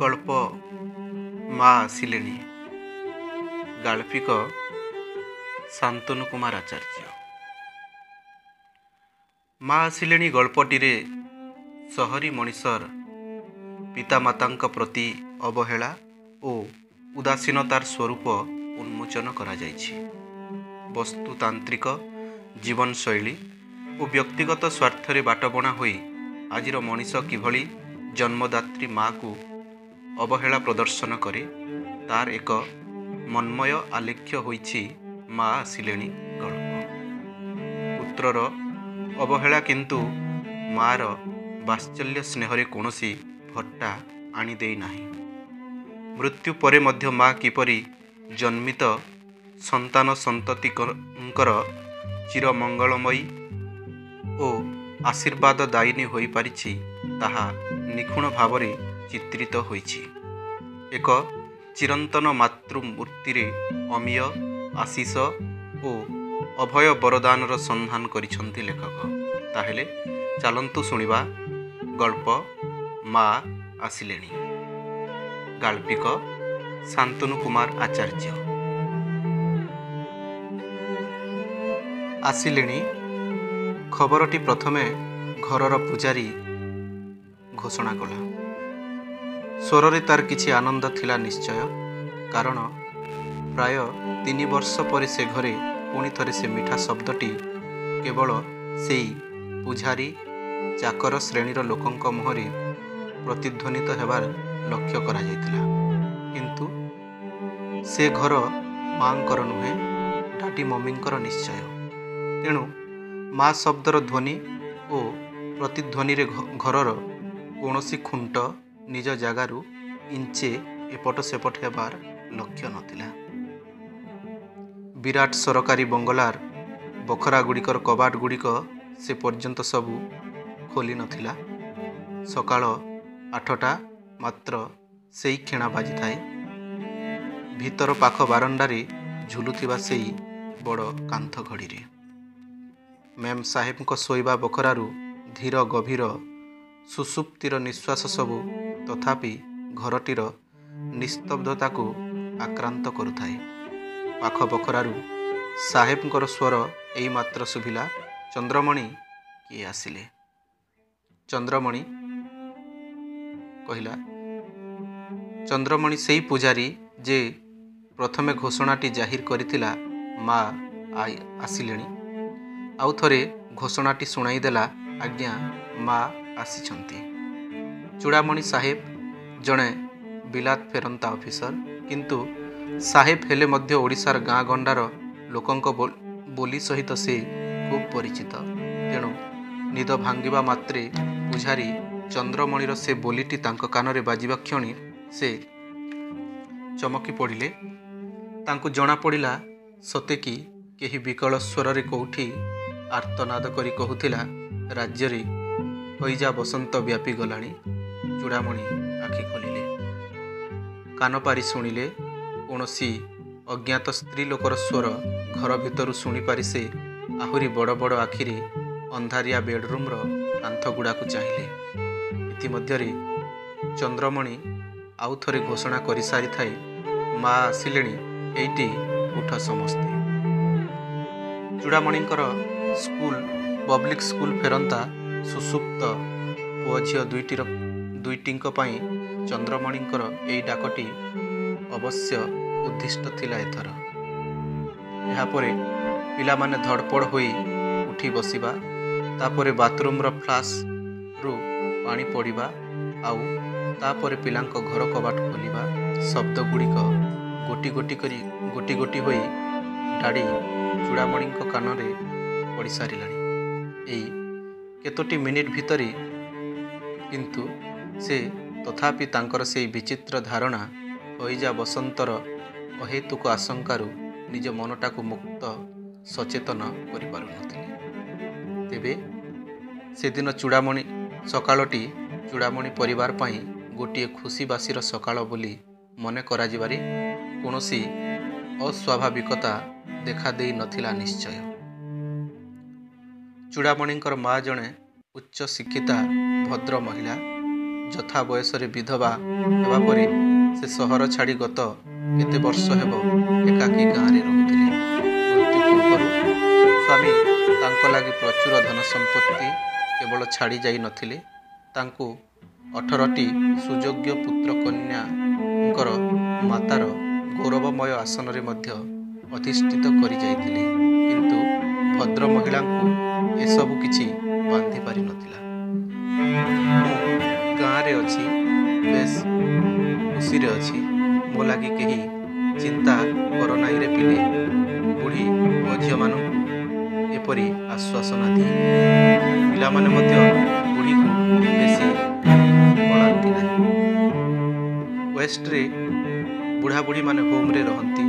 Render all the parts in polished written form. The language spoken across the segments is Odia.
ଗଳ୍ପ ମା ଆସିଲେଣି, ଗାଳ୍ପିକ ଶାନ୍ତନୁ କୁମାର ଆଚାର୍ଯ୍ୟ। ମା ଆସିଲେଣି ଗଳ୍ପଟିରେ ସହରୀ ମଣିଷର ପିତାମାତାଙ୍କ ପ୍ରତି ଅବହେଳା ଓ ଉଦାସୀନତାର ସ୍ୱରୂପ ଉନ୍ମୋଚନ କରାଯାଇଛି। ବସ୍ତୁତାନ୍ତ୍ରିକ ଜୀବନଶୈଳୀ ଓ ବ୍ୟକ୍ତିଗତ ସ୍ୱାର୍ଥରେ ବାଟବଣା ହୋଇ ଆଜିର ମଣିଷ କିଭଳି ଜନ୍ମଦାତ୍ରୀ ମା'କୁ ଅବହେଳା ପ୍ରଦର୍ଶନ କରେ, ତାର ଏକ ମନ୍ମୟ ଆଲେଖ୍ୟ ହୋଇଛି ମା ଆସିଲେଣି ଗଳ୍ପ। ପୁତ୍ରର ଅବହେଳା କିନ୍ତୁ ମା'ର ବାତ୍ସଲ୍ୟ ସ୍ନେହରେ କୌଣସି ଭଟ୍ଟା ଆଣିଦେଇ ନାହିଁ। ମୃତ୍ୟୁ ପରେ ମଧ୍ୟ ମା କିପରି ଜନ୍ମିତ ସନ୍ତାନ ସନ୍ତତିଙ୍କର ଚିରମଙ୍ଗଳମୟୀ ଓ ଆଶୀର୍ବାଦ ଦାୟିନୀ ହୋଇପାରିଛି, ତାହା ନିଖୁଣ ଭାବରେ ଚିତ୍ରିତ ହୋଇଛି। ଏକ ଚିରନ୍ତନ ମାତୃମୂର୍ତ୍ତିରେ ଅମୀୟ ଆଶିଷ ଓ ଅଭୟ ବରଦାନର ସନ୍ଧାନ କରିଛନ୍ତି ଲେଖକ। ତାହେଲେ ଚାଲନ୍ତୁ ଶୁଣିବା ଗଳ୍ପ ମା ଆସିଲେଣି, ଗାଳ୍ପିକ ଶାନ୍ତନୁ କୁମାର ଆଚାର୍ଯ୍ୟ। ଆସିଲେଣି ଖବରଟି ପ୍ରଥମେ ଘରର ପୂଜାରୀ ଘୋଷଣା କଲା। ସ୍ୱରରେ ତାର କିଛି ଆନନ୍ଦ ଥିଲା ନିଶ୍ଚୟ, କାରଣ ପ୍ରାୟ 3 ବର୍ଷ ପରେ ସେ ଘରେ ପୁଣି ଥରେ ସେ ମିଠା ଶବ୍ଦଟି କେବଳ ସେଇ ପୂଝାରୀ ଚାକର ଶ୍ରେଣୀର ଲୋକଙ୍କ ମୁହଁରେ ପ୍ରତିଧ୍ୱନିତ ହେବାର ଲକ୍ଷ୍ୟ କରାଯାଇଥିଲା। କିନ୍ତୁ ସେ ଘର ମା'ଙ୍କର ନୁହେଁ, ଡାଡି ମମିଙ୍କର ନିଶ୍ଚୟ। ତେଣୁ ମା ଶବ୍ଦର ଧ୍ୱନି ଓ ପ୍ରତିଧ୍ୱନିରେ ଘରର କୌଣସି ଖୁଣ୍ଟ ନିଜ ଜାଗାରୁ ଇଞ୍ଚେ ଏପଟ ସେପଟ ହେବାର ଲକ୍ଷ୍ୟ ନଥିଲା। ବିରାଟ ସରକାରୀ ବଙ୍ଗଳାର ବଖରାଗୁଡ଼ିକର କବାଟଗୁଡ଼ିକ ସେ ପର୍ଯ୍ୟନ୍ତ ସବୁ ଖୋଲି ନଥିଲା। ସକାଳ 8ଟା ମାତ୍ର ସେଇ କ୍ଷିଣା ବାଜିଥାଏ। ଭିତର ପାଖ ବାରଣ୍ଡାରେ ଝୁଲୁଥିବା ସେଇ ବଡ଼ କାନ୍ଥ ଘଡ଼ିରେ। ମେମ୍ ସାହେବଙ୍କ ଶୋଇବା ବଖରାରୁ ଧୀର ଗଭୀର ସୁଷୁପ୍ତିର ନିଶ୍ୱାସ ସବୁ ତଥାପି ଘରଟିର ନିସ୍ତବ୍ଧତାକୁ ଆକ୍ରାନ୍ତ କରୁଥାଏ। ପାଖ ବଖରାରୁ ସାହେବଙ୍କର ସ୍ୱର ଏଇମାତ୍ର ଶୁଭିଲା, ଚନ୍ଦ୍ରମଣି, କିଏ ଆସିଲେ? ଚନ୍ଦ୍ରମଣି କହିଲା। ଚନ୍ଦ୍ରମଣି ସେଇ ପୂଜାରୀ ଯେ ପ୍ରଥମେ ଘୋଷଣାଟି ଜାହିର କରିଥିଲା ମା ଆସିଲେଣି, ଆଉ ଥରେ ଘୋଷଣାଟି ଶୁଣାଇଦେଲା, ଆଜ୍ଞା ମା ଆସିଛନ୍ତି। ଚୂଡ଼ାମଣି ସାହେବ ଜଣେ ବିଲାତ ଫେରନ୍ତା ଅଫିସର, କିନ୍ତୁ ସାହେବ ହେଲେ ମଧ୍ୟ ଓଡ଼ିଶାର ଗାଁ ଗଣ୍ଡାର ଲୋକଙ୍କ ବୋଲି ସହିତ ସେ ଖୁବ୍ ପରିଚିତ। ତେଣୁ ନିଦ ଭାଙ୍ଗିବା ମାତ୍ରେ ପୂଝାରୀ ଚନ୍ଦ୍ରମଣିର ସେ ବୋଲିଟି ତାଙ୍କ କାନରେ ବାଜିବା କ୍ଷଣି ସେ ଚମକି ପଡ଼ିଲେ। ତାଙ୍କୁ ଜଣାପଡ଼ିଲା ସତେ କି କେହି ବିକଳ ସ୍ୱରରେ କୋଉଠି ଆର୍ତ୍ତନାଦ କରି କହୁଥିଲା, ରାଜ୍ୟରେ ହଇଜା ବସନ୍ତ ବ୍ୟାପିଗଲାଣି। ଚୂଡ଼ାମଣି ଆଖି ଖୋଲିଲେ, କାନ ପାରି ଶୁଣିଲେ। କୌଣସି ଅଜ୍ଞାତ ସ୍ତ୍ରୀ ଲୋକର ସ୍ୱର ଘର ଭିତରୁ ଶୁଣିପାରି ସେ ଆହୁରି ବଡ଼ ବଡ଼ ଆଖିରେ ଅନ୍ଧାରିଆ ବେଡ଼ରୁମ୍ର କାନ୍ଥଗୁଡ଼ାକୁ ଚାହିଁଲେ। ଇତିମଧ୍ୟରେ ଚନ୍ଦ୍ରମଣି ଆଉ ଥରେ ଘୋଷଣା କରିସାରିଥାଏ, ମା ଆସିଲେଣି, ଏଇଟି ଉଠ ସମସ୍ତେ। ଚୂଡ଼ାମଣିଙ୍କର ସ୍କୁଲ ପବ୍ଲିକ୍ ସ୍କୁଲ ଫେରନ୍ତା ସୁଷୁପ୍ତ ପୁଅ ଝିଅ ଦୁଇଟିଙ୍କ ପାଇଁ ଚନ୍ଦ୍ରମଣିଙ୍କର ଏଇ ଡାକଟି ଅବଶ୍ୟ ଉଦ୍ଦିଷ୍ଟ ଥିଲା ଏଥର। ଏହାପରେ ପିଲାମାନେ ଧଡ଼ପଡ଼ ହୋଇ ଉଠି ବସିବା, ତାପରେ ବାଥରୁମ୍ର ଫ୍ଲାସ୍ରୁ ପାଣି ପଡ଼ିବା, ଆଉ ତାପରେ ପିଲାଙ୍କ ଘର କବାଟ ଖୋଲିବା ଶବ୍ଦଗୁଡ଼ିକ ଗୋଟି ଗୋଟି କରି ଗୋଟି ଗୋଟି ହୋଇ ଡାଡ଼ି ଚୂଡ଼ାମଣିଙ୍କ କାନରେ ପଡ଼ିସାରିଲାଣି ଏଇ କେତୋଟି ମିନିଟ୍ ଭିତରେ। କିନ୍ତୁ ସେ ତଥାପି ତାଙ୍କର ସେଇ ବିଚିତ୍ର ଧାରଣା ହଇଜା ବସନ୍ତର ଅହେତୁକ ଆଶଙ୍କାରୁ ନିଜ ମନଟାକୁ ମୁକ୍ତ ସଚେତନ କରିପାରୁନଥିଲେ। ତେବେ ସେଦିନ ଚୂଡ଼ାମଣି ସକାଳଟି ଚୂଡ଼ାମଣି ପରିବାର ପାଇଁ ଗୋଟିଏ ଖୁସିବାସିର ସକାଳ ବୋଲି ମନେ କରାଯିବାରେ କୌଣସି ଅସ୍ୱାଭାବିକତା ଦେଖାଦେଇ ନଥିଲା ନିଶ୍ଚୟ। ଚୂଡ଼ାମଣିଙ୍କର ମା ଜଣେ ଉଚ୍ଚ ଶିକ୍ଷିତା ଭଦ୍ର ମହିଳା। ଯଥା ବୟସରେ ବିଧବା ହେବା ପରେ ସେ ସହର ଛାଡ଼ି ଗତ କେତେ ବର୍ଷ ହେବ ଏକାକୀ ଗାଁରେ ରହୁଥିଲେ। ମୃତ୍ୟୁ ପୂର୍ବରୁ ସ୍ୱାମୀ ତାଙ୍କ ଲାଗି ପ୍ରଚୁର ଧନ ସମ୍ପତ୍ତି କେବଳ ଛାଡ଼ି ଯାଇ ନଥିଲେ, ତାଙ୍କୁ 18ଟି ସୁଯୋଗ୍ୟ ପୁତ୍ରକନ୍ୟାଙ୍କର ମାତାର ଗୌରବମୟ ଆସନରେ ମଧ୍ୟ ଅଧିଷ୍ଠିତ କରି ଯାଇଥିଲେ। କିନ୍ତୁ ଭଦ୍ରମହିଳାଙ୍କୁ ଏସବୁ କିଛି ବାନ୍ଧି ପାରି ନଥିଲା। ମୁଁ ଗାଁରେ ଅଛି, ବେଶ୍ ଖୁସିରେ ଅଛି, ମୋ ଲାଗି କେହି ଚିନ୍ତା କରନାହିଁରେ ପିଲେ, ବୁଢ଼ୀ ପୁଅ ଝିଅମାନଙ୍କୁ ଏପରି ଆଶ୍ୱାସନା ଦିଏ। ପିଲାମାନେ ମଧ୍ୟ ବୁଢ଼ୀକୁ ବେଶୀ ବଳାନ୍ତି ନାହିଁ। ୱେଷ୍ଟରେ ବୁଢ଼ାବୁଢ଼ୀମାନେ ହୋମ୍ରେ ରହନ୍ତି,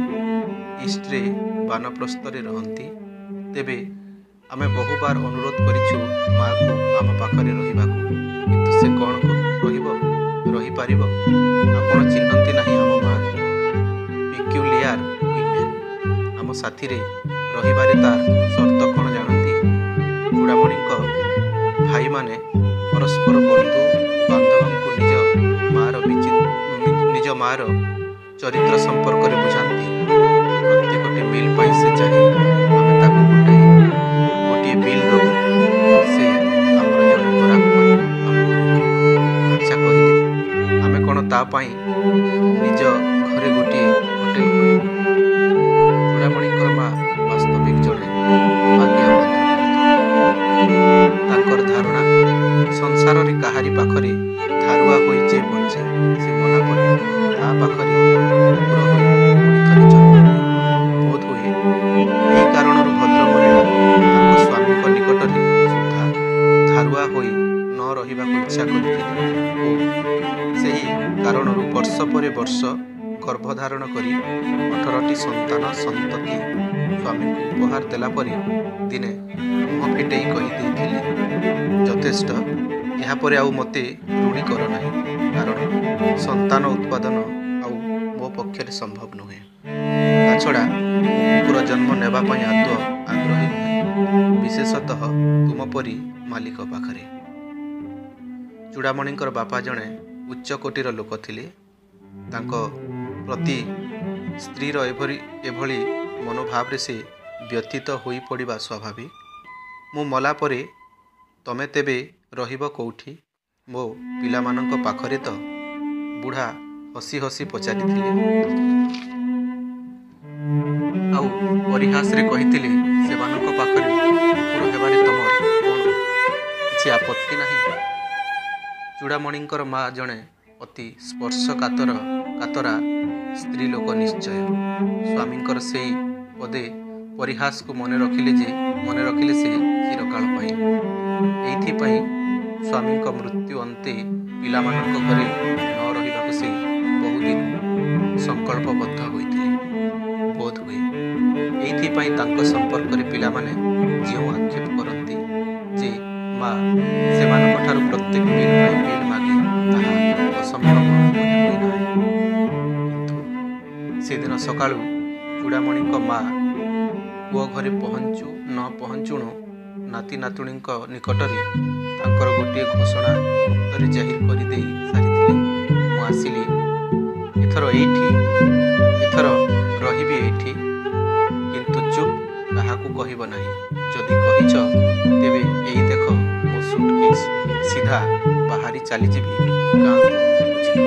ଇଷ୍ଟରେ ବାନପ୍ରସ୍ଥରେ ରହନ୍ତି। ତେବେ ଆମେ ବହୁବାର ଅନୁରୋଧ କରିଛୁ ମାଆକୁ ଆମ ପାଖରେ ରହିବାକୁ, କିନ୍ତୁ ସେ କ'ଣ ରହିବ, ରହିପାରିବ? ଆପଣ ଚିହ୍ନନ୍ତି ନାହିଁ ଆମ ମାଆକୁ। ପିକ୍ୟୁଲିଆର ୱିମେନ୍। ଆମ ସାଥିରେ ରହିବାରେ ତାର ସର୍ତ୍ତ କ'ଣ ଜାଣନ୍ତି? ଚୂଡ଼ାମଣିଙ୍କ ଭାଇମାନେ ପରସ୍ପର ବନ୍ଧୁ ବାନ୍ଧବଙ୍କୁ ନିଜ ମାଆର ଚରିତ୍ର ସମ୍ପର୍କରେ ବୁଝାନ୍ତି। ପ୍ରତ୍ୟେକଟି ମିଲ୍ ପାଇଁ ସେ ଚାହେଁ ଆମେ ତାକୁ ଗୋଟିଏ ବିଲ୍ ଦେବୁ, ସେ ଆମର ଜଣେ ଗରାଖ ପରି ଆମ ଘରେ ରହିବ। ଆଚ୍ଛା କହିଲେ, ଆମେ କ'ଣ ତା ପାଇଁ ନିଜ ଘରେ ଗୋଟିଏ ହୋଟେଲ ଖୋଲିବୁ? ଚୂଡ଼ାମଣିଙ୍କର ମା ବାସ୍ତବିକ ଜଣେ ଅଭାଗିଆ ଭଦ୍ରମହିଳା। ତାଙ୍କର ଧାରଣା, ସଂସାରରେ କାହାରି ପାଖରେ ଧାରୁଆ ହୋଇ ଯେ ବଞ୍ଚେ, ସେ ମଲା ପରେ ତା ପାଖରେ କୁକୁର ହୋଇ ପୁଣି ଥରେ ଜନ୍ମ ହୁଏ। ବୋଧହୁଏ ଏହି କାରଣରୁ ଭଦ୍ରମହିଳା ତାଙ୍କ ସ୍ୱାମୀଙ୍କ ନିକଟରେ ସୁଦ୍ଧା ଧାରୁଆ ହୋଇ ନ ରହିବାକୁ ଇଚ୍ଛା କରିଥିଲେ ଓ ସେହି କାରଣରୁ ବର୍ଷ ପରେ ବର୍ଷ ଗର୍ଭଧାରଣ କରି 18ଟି ସନ୍ତାନ ସନ୍ତତି ସ୍ୱାମୀଙ୍କୁ ଉପହାର ଦେଲା ପରେ ଦିନେ ମୁହଁ ଫିଟେଇ କହି ଦେଇଥିଲେ, ଯଥେଷ୍ଟ, ଏହାପରେ ଆଉ ମୋତେ ଋଣୀ କର ନାହିଁ, କାରଣ ସନ୍ତାନ ଉତ୍ପାଦନ ଆଉ ମୋ ପକ୍ଷରେ ସମ୍ଭବ ନୁହେଁ। ତା ଛଡ଼ା ମୁଁ କୁକୁର ଜନ୍ମ ନେବା ପାଇଁ ଆଦୌ ଆଗ୍ରହୀ ନୁହେଁ, ବିଶେଷତଃ ତୁମ ପରି ମାଲିକ ପାଖରେ। ଚୂଡ଼ାମଣିଙ୍କର ବାପା ଜଣେ ଉଚ୍ଚକୋଟୀର ଲୋକ ଥିଲେ। ତାଙ୍କ ପ୍ରତି ସ୍ତ୍ରୀର ଏଭଳି ମନୋଭାବରେ ସେ ବ୍ୟଥିତ ହୋଇପଡ଼ିବା ସ୍ୱାଭାବିକ। ମୁଁ ମଲା ପରେ ତମେ ତେବେ ରହିବ କୋଉଠି? ମୋ ପିଲାମାନଙ୍କ ପାଖରେ ତ? ବୁଢ଼ା ହସି ହସି ପଚାରିଥିଲେ। ଆଉ ପରିହାସରେ କହିଥିଲେ, ସେମାନଙ୍କ ପାଖରେ କୁକୁର ହେବାରେ ତମର କ'ଣ କିଛି ଆପତ୍ତି ନାହିଁ? ଚୂଡ଼ାମଣିଙ୍କର ମା ଜଣେ ଅତି ସ୍ପର୍ଶକାତରା ସ୍ତ୍ରୀଲୋକ ନିଶ୍ଚୟ। ସ୍ୱାମୀଙ୍କର ସେଇ ପଦେ ପରିହାସକୁ ମନେ ରଖିଲେ ସେ ଚିରକାଳ ପାଇଁ। ଏଇଥିପାଇଁ ସ୍ୱାମୀଙ୍କ ମୃତ୍ୟୁ ଅନ୍ତେ ପିଲାମାନଙ୍କ ଘରେ ନ ରହିବାକୁ ସେ ବହୁଦିନୁ ସଂକଳ୍ପବଦ୍ଧ ହୋଇଥିଲେ। ବୋଧହୁଏ ଏଇଥିପାଇଁ ତାଙ୍କ ସମ୍ପର୍କରେ ପିଲାମାନେ ଯେଉଁ ଆକ୍ଷେପ କରନ୍ତି ଯେ ମା ସେମାନଙ୍କଠାରୁ ପ୍ରତ୍ୟେକ ମିଲ୍ ପାଇଁ ବିଲ୍ ମାଗେ, ତାହା ଅସମ୍ଭବ ମନେ ହୁଏ ନାହିଁ। କିନ୍ତୁ ସେଦିନ ସକାଳୁ ଚୂଡ଼ାମଣିଙ୍କ ମା ପୁଅ ଘରେ ପହଞ୍ଚୁ ନ ପହଞ୍ଚୁଣୁ ନାତି ନାତୁଣୀଙ୍କ ନିକଟରେ ତାଙ୍କର ଗୋଟିଏ ଘୋଷଣା ଗୁପ୍ତରେ ଜାହିର କରିଦେଇ ସାରିଥିଲେ, ମୁଁ ଆସିଲି, ଏଥର ଏଇଠି, ଏଥର ରହିବି ଏଇଠି, କିନ୍ତୁ ଚୁପ୍, କାହାକୁ କହିବ ନାହିଁ। ଯଦି କହିଛ ତେବେ ଏଇ ଦେଖ ମୋ ସୁଟକେସ୍, ସିଧା ବାହାରି ଚାଲିଯିବି ଗାଁକୁ, ବୁଝିଲ?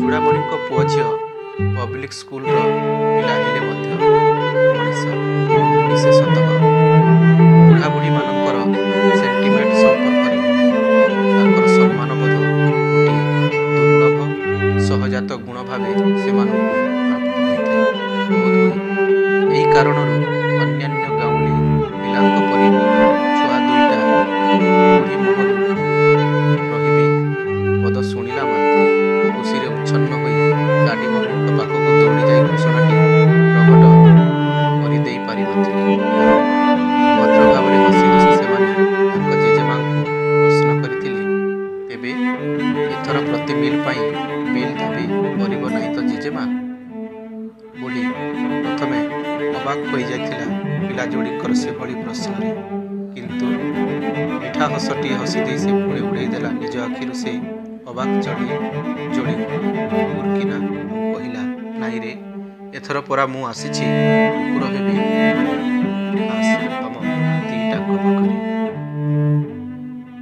ଚୂଡ଼ାମଣିଙ୍କ ପୁଅ ଝିଅ ପବ୍ଲିକ ସ୍କୁଲର ପିଲା ହେଲେ ମଧ୍ୟ ମଣିଷ, ବିଶେଷତଃ ବୁଢ଼ାବୁଢ଼ୀମାନଙ୍କର ସେଣ୍ଟିମେଣ୍ଟ ସମ୍ପର୍କରେ ତାଙ୍କର ସମ୍ମାନବୋଧ ଗୋଟିଏ ଦୁର୍ଲଭ ସହଜାତ ଗୁଣ ଭାବେ ସେମାନଙ୍କୁ ପ୍ରାପ୍ତ ହୋଇଥାଏ। ବୋଧହୁଏ ଏହି କାରଣରୁ ଅନ୍ୟାନ୍ୟ ଗାଉଁଲି ପିଲାଙ୍କ ପରି ଛୁଆ ଦୁଇଟା ବୁଢ଼ୀ ମୁହଁରୁ ରହିବି ପଦ ଶୁଣିଲା ମାତ୍ରେ ଖୁସିରେ ଉଚ୍ଛନ୍ନ ହୋଇ ଡାଡି ମମିଙ୍କ ପାଖକୁ ଦୌଡ଼ି ଯାଇ ଘୋଷଣାଟି ପ୍ରକଟ କରିଦେଇ ପାରିନଥିଲେ। ବରଂ ଭଦ୍ର ଭାବରେ ହସି ହସି ସେମାନେ ତାଙ୍କ ଜେଜେମାଙ୍କୁ ପ୍ରଶ୍ନ କରିଥିଲେ, ତେବେ ଏଥର ପ୍ରତି ମିଲ୍ ପାଇଁ ବିଲ୍ ଦାବି କରିବ ନାହିଁ ତ ଜେଜେମା? ବୁଢ଼ୀ ପ୍ରଥମେ ଅବାକ୍ ହୋଇଯାଇଥିଲା ପିଲା ଯୋଡ଼ିଙ୍କର ସେଭଳି ପ୍ରଶ୍ନରେ। କିନ୍ତୁ ମିଠା ମିଠା ହସଟିଏ ହସିଦେଇ ସେ ପୁଣି ଉଡ଼େଇ ଦେଲା ନିଜ ଆଖିରୁ ସେ ଅବାକ୍ ଚଢ଼େଇ ଯୋଡ଼ିକୁ ହୁର୍କିନା ଆଉ କହିଲା, ନାଇଁରେ, ଏଥର ପରା ମୁଁ ଆସିଛି କୁକୁର ହେବି ଖାସ୍ ତମ ଦି'ଟାଙ୍କ ପାଖରେ।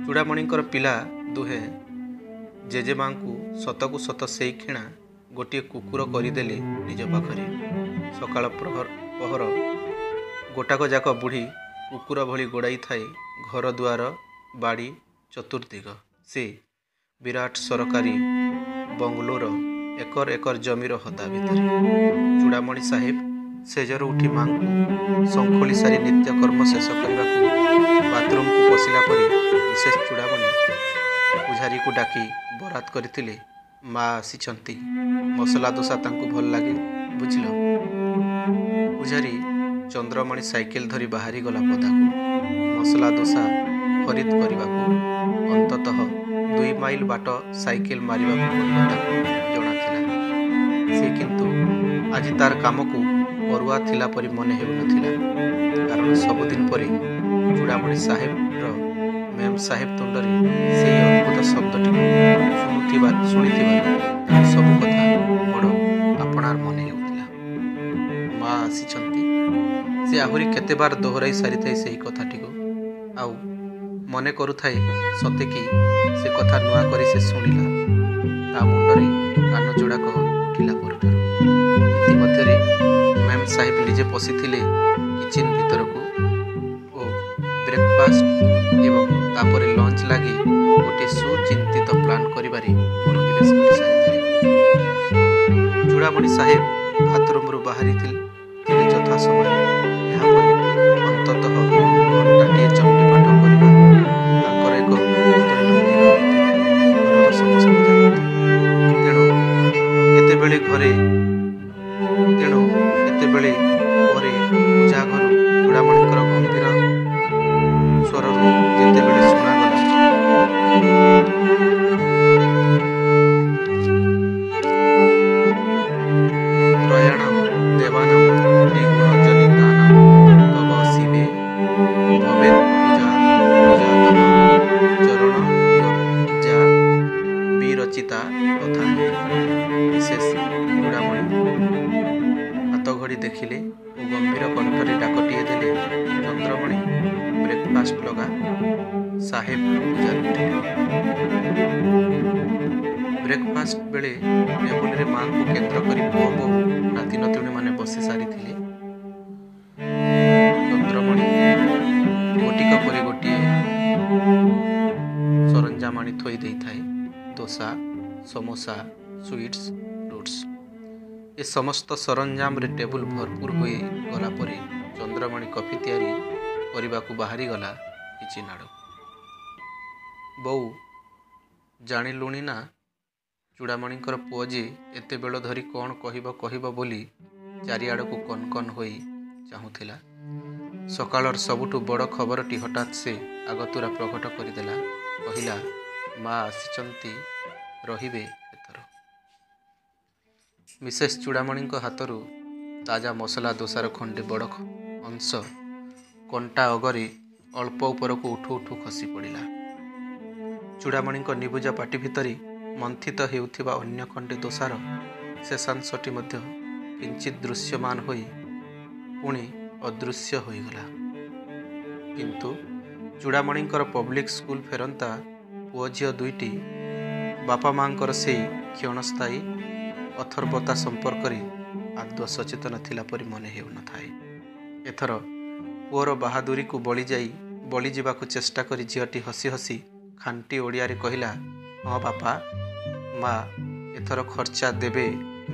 ଚୂଡ଼ାମଣିଙ୍କର ପିଲା ଦୁହେଁ ଜେଜେମାଙ୍କୁ ସତକୁ ସତ ସେଇକ୍ଷିଣା ଗୋଟିଏ କୁକୁର କରିଦେଲେ ନିଜ ପାଖରେ। ସକାଳ ପହର ଗୋଟାକଯାକ ବୁଢ଼ୀ କୁକୁର ଭଳି ଗୋଡ଼ାଇଥାଏ ଘର ଦୁଆର ବାଡ଼ି ଚତୁର୍ଦ୍ଦିଗ। ସେ ବିରାଟ ସରକାରୀ ବଙ୍ଗଲୋର ଏକର ଏକର ଜମିର ହଦା ଭିତରେ। ଚୂଡ଼ାମଣି ସାହେବ ଶେଯରୁ ଉଠି ମାଙ୍କୁ ଶଙ୍ଖୋଳି ସାରି ନିତ୍ୟକର୍ମ ଶେଷ କରିବାକୁ ବାଥରୁମକୁ ପଶିଲା ପରେ ମିସେସ୍ ଚୂଡ଼ାମଣି ପୂଝାରୀକୁ ଡାକି ବରାଦ କରିଥିଲେ, ମା ଆସିଛନ୍ତି, ମସଲା ଦୋସା ତାଙ୍କୁ ଭଲ ଲାଗେ, ବୁଝିଲ। ପୂଝାରୀ ଚନ୍ଦ୍ରମଣି ସାଇକେଲ ଧରି ବାହାରିଗଲା ପଦାକୁ ମସଲା ଦୋସା ଖରିଦ କରିବାକୁ। ଅନ୍ତତଃ 2 ମାଇଲ ବାଟ ସାଇକେଲ ମାରିବାକୁ ପଡ଼ିବ ତାକୁ ଜଣାଥିଲା। ସେ କିନ୍ତୁ ଆଜି ତାର କାମକୁ ଅରୁଆ ଥିଲା ପରି ମନେ ହେଉନଥିଲା। କାରଣ ସବୁଦିନ ପରି ଚୂଡ଼ାମଣି ସାହେବର ମେମ୍ ସାହେବ ତୁଣ୍ଡରେ ସେଇ ଅଦ୍ଭୁତ ଶବ୍ଦଟିକୁ ଶୁଣିଥିବାରୁ ତାକୁ ସବୁ କଥା ବଡ଼ ଆପଣାର ମନେ ହେଉଥିଲା। ମା ଆସିଛନ୍ତି, ସେ ଆହୁରି କେତେବାର ଦୋହରାଇ ସାରିଥାଏ ସେହି କଥାଟିକୁ। ଆଉ ମନେ କରୁଥାଏ ସତେ କି ସେ କଥା ନୂଆ କରି ସେ ଶୁଣିଲା। ତା ମୁଣ୍ଡରେ କାନ ଯୋଡ଼ାକ ଉଠିଲା ପରଠାରୁ। ଇତିମଧ୍ୟରେ ମେମ୍ ସାହେବ ନିଜେ ପଶିଥିଲେ କିଚେନ୍ ଭିତରକୁ ଓ ବ୍ରେକଫାଷ୍ଟ ଏବଂ ତାପରେ ଲଞ୍ଚ ଲାଗି ଗୋଟିଏ ସୁଚିନ୍ତିତ ପ୍ଲାନ୍ କରିବାରେ ମନୋନିବେଶ କରିସାରିଥିଲେ। ଚୂଡ଼ାମଣି ସାହେବ ବାଥରୁମରୁ ବାହାରିଥିଲେ ଯଥା ସମୟରେ। ଏହାପରେ ଅନ୍ତତଃ ଘଣ୍ଟାଟିଏ ଚଣ୍ଡୀପାଠ କରିବା ତାଙ୍କର ଏକ ଦୈନନ୍ଦିନ ରୀତି। ଘରର ସମସ୍ତେ ଜାଣନ୍ତି। ତେଣୁ ଏତେବେଳେ ପରେ ପୂଜା ଘରୁ ଚୂଡ଼ାମଣିଙ୍କର ଗମ୍ଭୀର ସ୍ୱରରୁ ଯେତେବେଳେ ଶୁଣାଗଲା, ତ୍ରୟାଣାଂ ଦେବାନାଂ ତ୍ରିଗୁଣଜନିତାନାଂ ତବ ଶିବେ ଭବେତ୍ ପୂଜା ପୂଜା ତବ ଚରଣୟୋର୍ଯା ବିରଚିତା ତଥାପି। ମିସେସ୍ ଚୂଡ଼ାମଣି ହାତଘଡ଼ି ଦେଖିଲେ ଓ ଗମ୍ଭୀର କଣ୍ଠରେ ଡାକଟିଏ ଦେଲେ, ଚନ୍ଦ୍ରମଣି, ବ୍ରେକଫାଷ୍ଟ ଲଗା। ସାହେବ ପୂଜାରୁ ଉଠିଲେ। ବ୍ରେକଫାଷ୍ଟ ବେଳେ ଟେବୁଲରେ ମାଙ୍କୁ କେନ୍ଦ୍ର କରି ପୁଅ ବୋହୂ ନାତି ନାତୁଣୀମାନେ ବସି ସାରିଥିଲେ। ଚନ୍ଦ୍ରମଣି ଗୋଟିକ ପରେ ଗୋଟିଏ ସରଞ୍ଜାମ ଆଣି ଥୋଇ ଦେଇଥାଏ, ଦୋସା, ସମୋସା, ସୁଇଟ୍ସ, ଫ୍ରୁଟ୍ସ। ଏ ସମସ୍ତ ସରଞ୍ଜାମରେ ଟେବୁଲ ଭରପୁର ହୋଇଗଲା ପରେ ଚନ୍ଦ୍ରମଣି କଫି ତିଆରି କରିବାକୁ ବାହାରିଗଲା କିଚେନ୍ ଆଡ଼କୁ। ବୋଉ, ଜାଣିଲୁଣି ନା, ଚୂଡ଼ାମଣିଙ୍କର ପୁଅ ଯେ ଏତେବେଳ ଧରି କ'ଣ କହିବ କହିବ ବୋଲି ଚାରିଆଡ଼କୁ କନକନ ହୋଇ ଚାହୁଁଥିଲା। ସକାଳର ସବୁଠୁ ବଡ଼ ଖବରଟି ହଠାତ୍ ସେ ଆଗତୁରା ପ୍ରକଟ କରିଦେଲା। କହିଲା, ମା ଆସିଛନ୍ତି, ରହିବେ ଏଥର। ମିସେସ୍ ଚୂଡ଼ାମଣିଙ୍କ ହାତରୁ ତାଜା ମସଲା ଦୋସାର ଖଣ୍ଡେ ବଡ଼ ଅଂଶ କଣ୍ଟା ଅଗରେ ଅଳ୍ପ ଉପରକୁ ଉଠୁ ଉଠୁ ଖସି ପଡ଼ିଲା। ଚୂଡ଼ାମଣିଙ୍କ ନିବୁଜ ପାଟି ଭିତରେ ମନ୍ଥିତ ହେଉଥିବା ଅନ୍ୟ ଖଣ୍ଡେ ଦୋସାର ଶେଷାଂଶଟି ମଧ୍ୟ କିଞ୍ଚିତ୍ ଦୃଶ୍ୟମାନ ହୋଇ ପୁଣି ଅଦୃଶ୍ୟ ହୋଇଗଲା। କିନ୍ତୁ ଚୂଡ଼ାମଣିଙ୍କର ପବ୍ଲିକ୍ ସ୍କୁଲ ଫେରନ୍ତା ପୁଅ ଝିଅ ଦୁଇଟି ବାପା ମାଆଙ୍କର ସେଇ କ୍ଷଣସ୍ଥାୟୀ ଅଥର୍ବତା ସମ୍ପର୍କରେ ଆଦୌ ସଚେତନ ଥିଲା ପରି ମନେ ହେଉନଥାଏ। ଏଥର ପୁଅର ବାହାଦୁରିକୁ ବଳିଯିବାକୁ ଚେଷ୍ଟା କରି ଝିଅଟି ହସି ହସି ଖାଣ୍ଟି ଓଡ଼ିଆରେ କହିଲା, ହଁ ବାପା, ମା ଏଥର ଖର୍ଚ୍ଚା ଦେବେ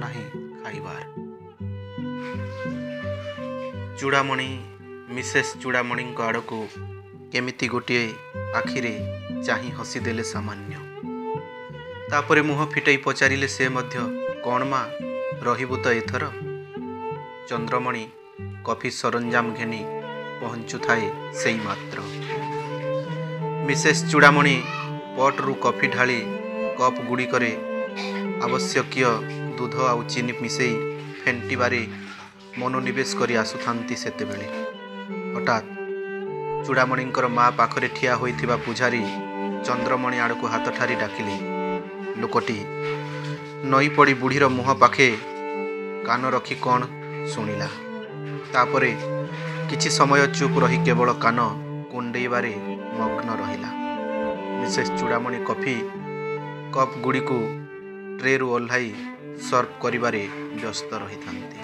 ନାହିଁ ଖାଇବାର। ଚୂଡ଼ାମଣି ମିସେସ୍ ଚୂଡ଼ାମଣିଙ୍କ ଆଡ଼କୁ କେମିତି ଗୋଟିଏ ଆଖିରେ ଚାହିଁ ହସିଦେଲେ ସାମାନ୍ୟ। ତାପରେ ମୁହଁ ଫିଟେଇ ପଚାରିଲେ ସେ ମଧ୍ୟ, କ'ଣ ମା, ରହିବୁ ତ ଏଥର? ଚନ୍ଦ୍ରମଣି କଫି ସରଞ୍ଜାମ ଘେନି ପହଞ୍ଚୁଥାଏ ସେଇ ମାତ୍ର। ମିସେସ୍ ଚୂଡ଼ାମଣି ପଟରୁ କଫି ଢାଳି କପ୍ ଗୁଡ଼ିକରେ ଆବଶ୍ୟକୀୟ ଦୁଧ ଆଉ ଚିନି ମିଶେଇ ଫେଣ୍ଟିବାରେ ମନୋନିବେଶ କରି ଆସୁଥାନ୍ତି ସେତେବେଳେ। ହଠାତ୍ ଚୂଡ଼ାମଣିଙ୍କର ମା ପାଖରେ ଠିଆ ହୋଇଥିବା ପୁଝାରୀ ଚନ୍ଦ୍ରମଣି ଆଡ଼କୁ ହାତ ଠାରି ଡାକିଲେ। ଲୋକଟି ନଇଁପଡ଼ି ବୁଢ଼ୀର ମୁହଁ ପାଖେ କାନ ରଖି କ'ଣ ଶୁଣିଲା। ତା'ପରେ କିଛି ସମୟ ଚୁପ୍ ରହି କେବଳ କାନ କୁଣ୍ଡେଇବାରେ ମଗ୍ନ ରହିଲା। ମିସେସ୍ ଚୂଡ଼ାମଣି କଫି କପ୍ଗୁଡ଼ିକୁ ଟ୍ରେରୁ ଓହ୍ଲାଇ ସର୍ଭ କରିବାରେ ବ୍ୟସ୍ତ ରହିଥାନ୍ତି।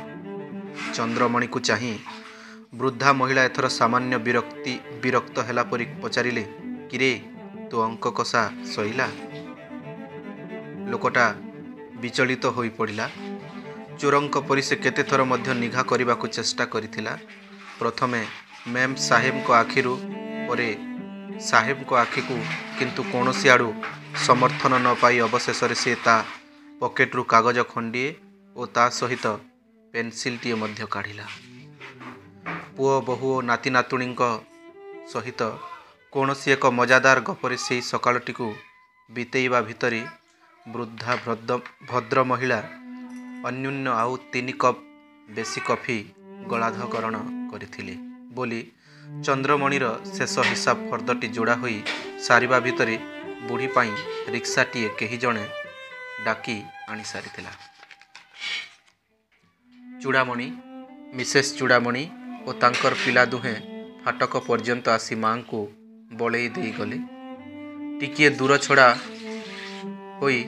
ଚନ୍ଦ୍ରମଣିକୁ ଚାହିଁ ବୃଦ୍ଧା ମହିଳା ଏଥର ସାମାନ୍ୟ ବିରକ୍ତ ହେଲା ପରି ପଚାରିଲେ, କିରେ, ତୋ ଅଙ୍କ କଷା ସଇଲା? ଲୋକଟା ବିଚଳିତ ହୋଇପଡ଼ିଲା। ଚୋରଙ୍କ ପରି ସେ କେତେଥର ମଧ୍ୟ ନିଘା କରିବାକୁ ଚେଷ୍ଟା କରିଥିଲା। ପ୍ରଥମେ ମେମ୍ ସାହେବଙ୍କ ଆଖିରୁ, ପରେ ସାହେବଙ୍କ ଆଖିକୁ, କିନ୍ତୁ କୌଣସି ଆଡ଼ୁ ସମର୍ଥନ ନ ପାଇ ଅବଶେଷରେ ସେ ତା ପକେଟରୁ କାଗଜ ଖଣ୍ଡିଏ ଓ ତା ସହିତ ପେନ୍ସିଲଟିଏ ମଧ୍ୟ କାଢ଼ିଲା। ପୁଅ ବୋହୂ ଓ ନାତିନାତୁଣୀଙ୍କ ସହିତ କୌଣସି ଏକ ମଜାଦାର ଗପରେ ସେଇ ସକାଳଟିକୁ ବିତେଇବା ଭିତରେ ବୃଦ୍ଧା ଭଦ୍ରମହିଳା ଅନ୍ୟୁନ ଆଉ 3 କପ୍ ବେଶି କଫି ଗଳାଧକରଣ କରିଥିଲେ ବୋଲି ଚନ୍ଦ୍ରମଣିର ଶେଷ ହିସାବ ଫର୍ଦ୍ଦଟି ଯୋଡ଼ା ହୋଇ ସାରିବା ଭିତରେ ବୁଢ଼ୀ ପାଇଁ ରିକ୍ସାଟିଏ କେହି ଜଣେ ଡାକି ଆଣିସାରିଥିଲା। ଚୂଡ଼ାମଣି, ମିସେସ୍ ଚୂଡ଼ାମଣି ଓ ତାଙ୍କର ପିଲା ଦୁହେଁ ଫାଟକ ପର୍ଯ୍ୟନ୍ତ ଆସି ମା'ଙ୍କୁ ବଳେଇ ଦେଇଗଲେ। ଟିକିଏ ଦୂର ଛଡ଼ା ହୋଇ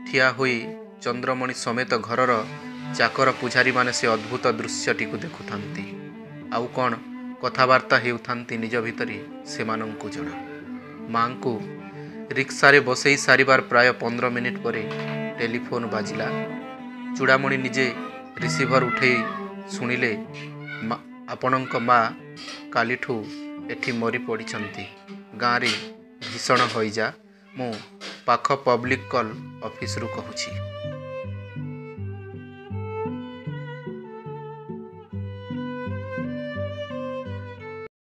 ଠିଆ ହୋଇ ଚନ୍ଦ୍ରମଣି ସମେତ ଘରର ଚାକର ପୁଝାରୀମାନେ ସେ ଅଦ୍ଭୁତ ଦୃଶ୍ୟଟିକୁ ଦେଖୁଥାନ୍ତି। ଆଉ କ'ଣ କଥାବାର୍ତ୍ତା ହେଉଥାନ୍ତି ନିଜ ଭିତରେ ସେମାନଙ୍କୁ ଜଣା। ମା'ଙ୍କୁ ରିକ୍ସାରେ ବସେଇ ସାରିବାର ପ୍ରାୟ 15 ମିନିଟ୍ ପରେ ଟେଲିଫୋନ୍ ବାଜିଲା। ଚୂଡ଼ାମଣି ନିଜେ ରିସିଭର ଉଠେଇ ଶୁଣିଲେ, ଆପଣଙ୍କ ମା କାଲିଠୁ ଏଠି ମରି ପଡ଼ିଛନ୍ତି। ଗାଁରେ ଭୀଷଣ ହଇଜା। ମୁଁ ପାଖ ପବ୍ଲିକ୍ କଲ୍ ଅଫିସରୁ କହୁଛି।